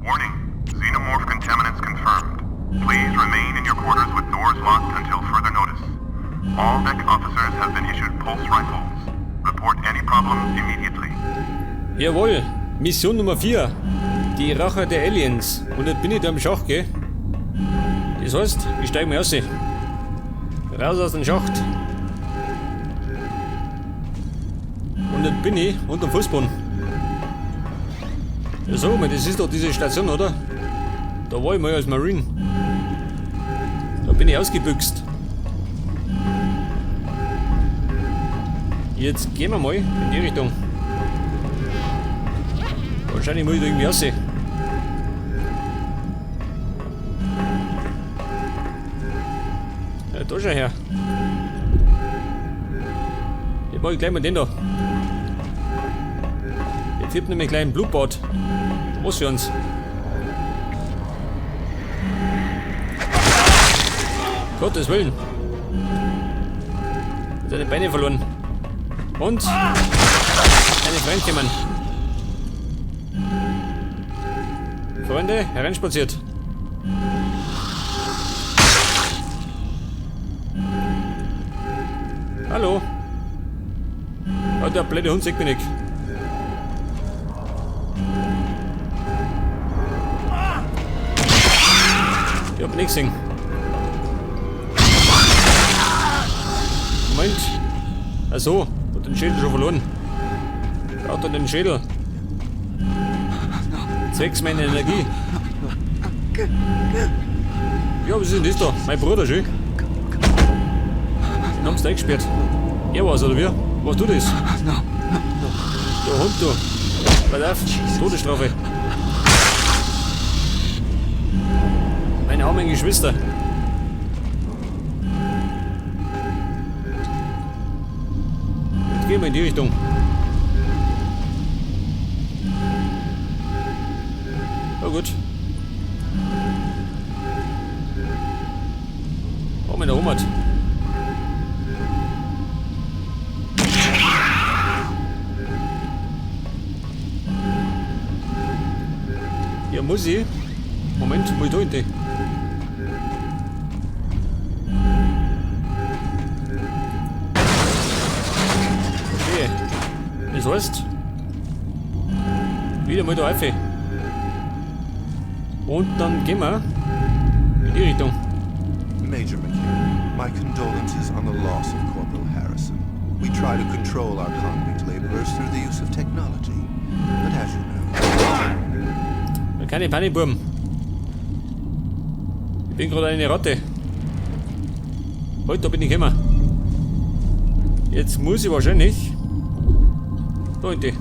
Warning, xenomorph contaminants confirmed. Please remain in your quarters with doors locked until further notice. All deck officers have been issued pulse rifles. Report any problems immediately. Jawohl, Mission Nummer 4. Die Rache der Aliens. Und jetzt bin ich da im Schacht, gell? Das heißt, ich steig mal raus. Raus aus dem Schacht. Und jetzt bin ich unterm Fußboden. Ja, sag mal, das ist doch diese Station, oder? Da war ich mal als Marine. Da bin ich ausgebüxt. Jetzt gehen wir mal in die Richtung. Wahrscheinlich muss ich da irgendwie aussehen. Ja, da schau her. Jetzt mach ich gleich mal den da. Der führt nämlich gleich ein Blutbad. Was für uns? Gottes Willen. Hat seine Beine verloren. Und eine Freund kommen. Freunde, hereinspaziert. Hallo. Oh, der blöde Hund sieht mich nicht. Ich hab nichts gesehen. Moment. Ach so, hat den Schädel schon verloren. Braucht er den Schädel? Zwecks meiner Energie. Ja, was ist denn das da? Mein Bruder, schön. Den haben sie da eingesperrt. Er war's, oder wie? Was du das? Du Hund, du. Pass auf, Todesstrafe. Meine armen Geschwister. Jetzt gehen wir in die Richtung. Na gut. Oh, meine Oma hat. Ja, muss ich? Moment, muss ich da hinten? Verstehe. Das heißt, wieder mal da rauf. Und dann gehen wir in die Richtung. Major McCain, my condolences on the loss of Corporal Harrison. We try to control our convict laborers through the use of technology. But as you know... Keine Panik, Burm. Ich bin gerade eine Ratte. Heute bin ich gekommen. Jetzt muss ich wahrscheinlich da hinten.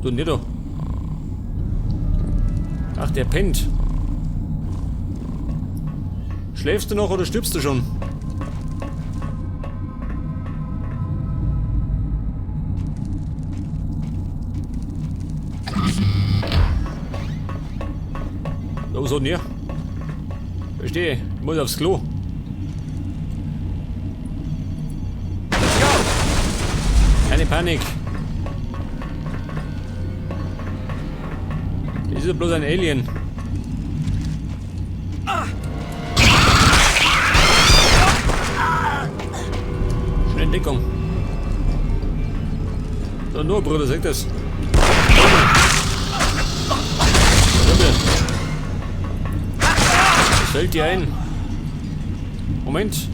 Du, nicht da. Ach, der pennt. Schläfst du noch oder stirbst du schon? Da, was hat denn der? Verstehe, ich muss aufs Klo. Let's go! Keine Panik. Das ist ja bloß ein Alien. Schnell in Deckung. Da nur, Bruder, sag das. Was fällt dir ein? Moment.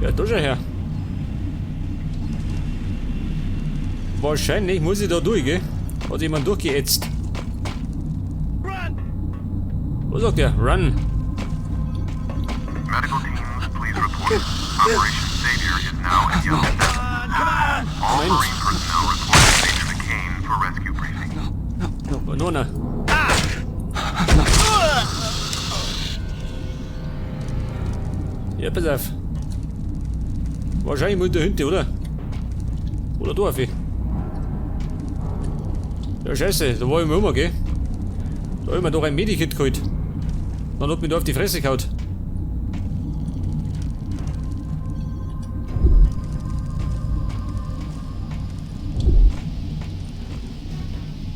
Ja, da schau her. Wahrscheinlich muss ich da durch, gell? Hat jemand durchgeätzt. Run! Was sagt der? Run! Medical teams, please report. Operation Savior is now at Yellow 7. All Moment. Marine personnel report to Major McCain for rescue briefing. Oh, noch einer. Ja, pass auf. Wahrscheinlich muss ich da hinten, oder? Oder da auf. Ja, scheiße, da war ich mir immer, gell? Da hab ich mir doch ein Medikit geholt. Dann hat mich da auf die Fresse gehauen.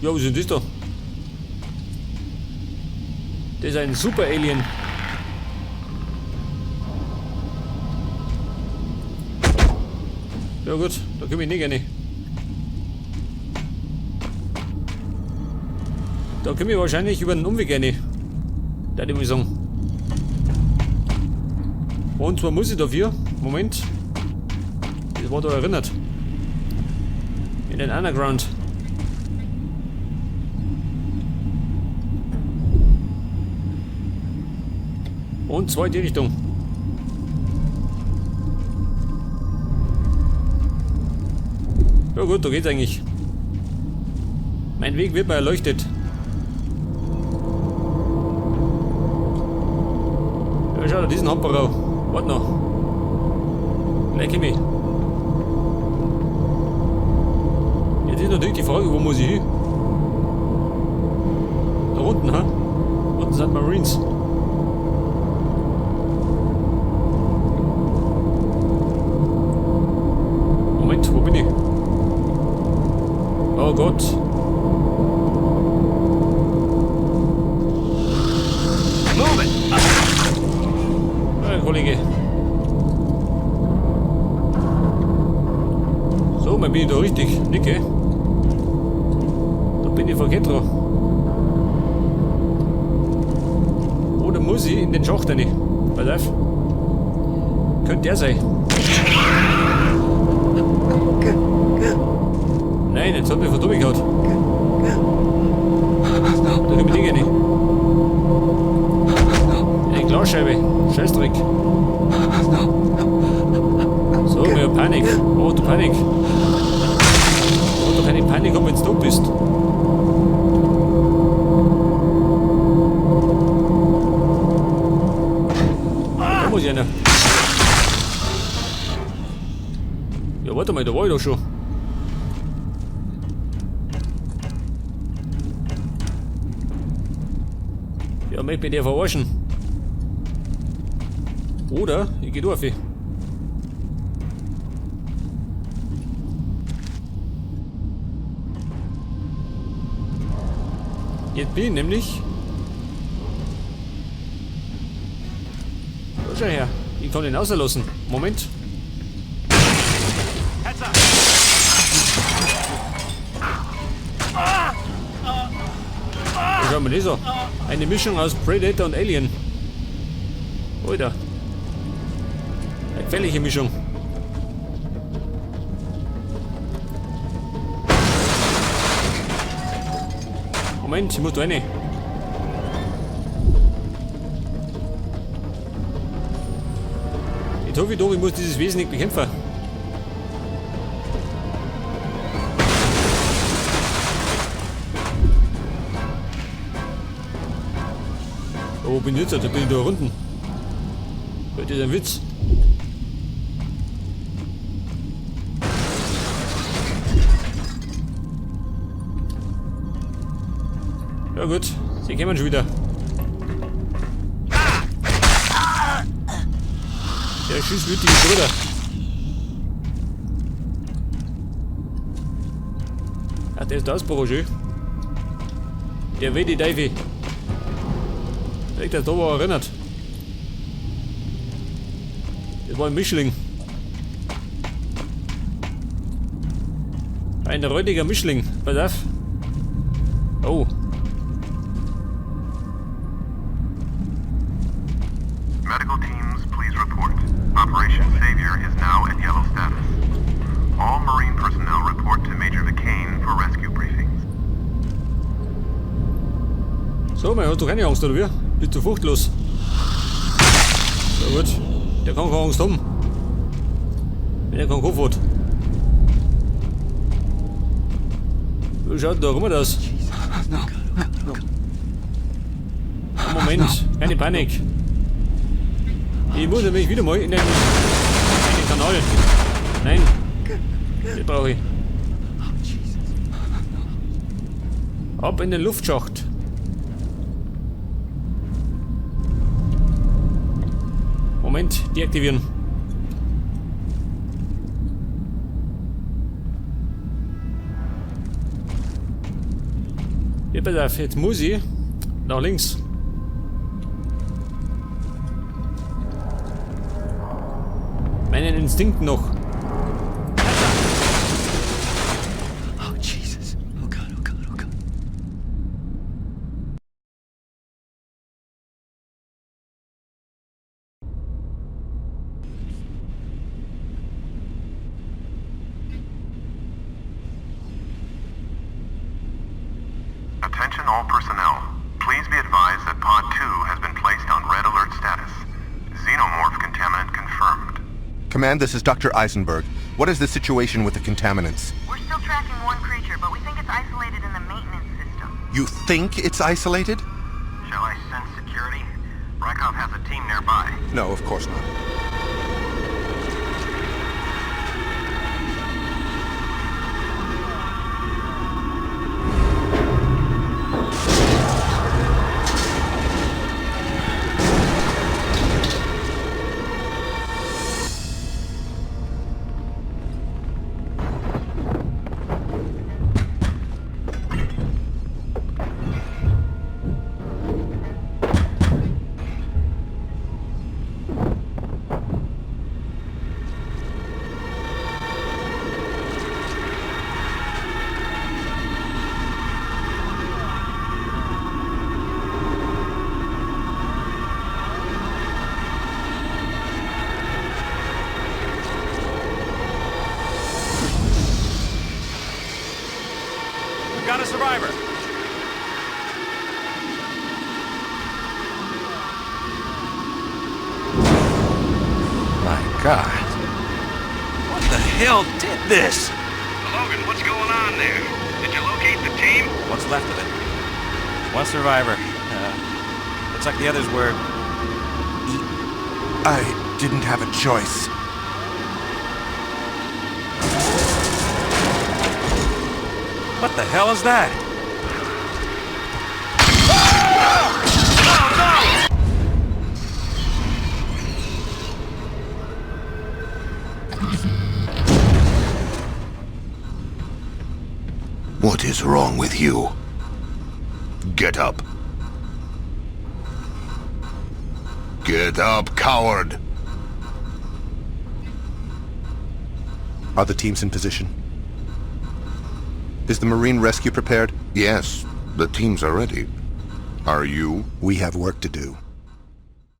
Ja, was ist denn das da? Das ist ein Super Alien. Ja gut, da komm ich nicht rein. Da komm ich wahrscheinlich über den Umweg rein. Da würde ich mal sagen. Und zwar muss ich dafür. Moment. Das war da erinnert. In den Underground. Und zwar in die Richtung. Ja gut, da geht's eigentlich. Mein Weg wird mir erleuchtet. Ja, schau dir diesen Hamperer. Warte noch. Gleich komm ich. Jetzt ist natürlich die Frage, wo muss ich hin? Da unten, ha? Unten sind Marines. Moment, wo bin ich? Oh Gott. Move it! Hey, Kollege. So, man bin ich da richtig. Nicht, gell? Da bin ich verkehrt dran. Oder muss ich in den Schacht rein? Pass auf. Könnte der sein. Nein, jetzt hat mich verdammt gehauen. Da komm ich nicht rein. Eine Glasscheibe. Scheißdreck. So, wir haben Panik. Oh, du Panik. Oh, du keine Panik haben, wenn du tot bist. Da muss ich einer. Ja, warte mal, da war ich doch schon. Ja, möchte mich der verarschen. Oder ich geh durch. Jetzt bin ich nämlich. Da schau her. Ich kann den rauslassen. Moment. Schau mal das an. Eine Mischung aus Predator und Alien. Alter. Eine gefährliche Mischung. Moment, ich muss da rein. Ich hoffe doch, ich muss dieses Wesen nicht bekämpfen. Oh, wo bin ich jetzt? Da bin ich da unten. Das ist ein Witz. Ja gut, sie kommen schon wieder. Der schießwütige Bruder. Ach, der ist der Ausbruch, schön. Der will die Teufel. Direkt der Tor erinnert. Das war ein Mischling. Ein räudiger Mischling. Pass auf. Oh. Medical teams, please report. Operation Savior is now at yellow status. All Marine personnel report to Major McCain for rescue briefings. So, man hat doch keine Angst, oder wie? Bist du furchtlos? Ja gut, der kann keine Angst haben. Wenn er keinen Kopf hat. Wie schaut denn da rum aus? Moment, keine Panik. Ich muss nämlich wieder mal in den Kanal. Nein, das brauche ich. Ab in den Luftschacht. Moment, deaktivieren. Ja, pass auf, jetzt muss ich nach links. Meinen Instinkt noch. Oh, Jesus. Oh, God, oh, God, oh, God. Attention all personnel. Please be advised that Pod 2 has been placed on red alert status. Xenomorph contaminant confirmed. Command, this is Dr. Eisenberg. What is the situation with the contaminants? We're still tracking one creature, but we think it's isolated in the maintenance system. You think it's isolated? Shall I send security? Rykov has a team nearby. No, of course not. We've got a survivor. My God. What the hell did this? Logan, what's going on there? Did you locate the team? What's left of it? One survivor. Looks like the others were eaten. I didn't have a choice. What the hell is that? What is wrong with you? Get up. Get up, coward! Are the teams in position? Is the Marine rescue prepared? Yes, the teams are ready. Are you? We have work to do.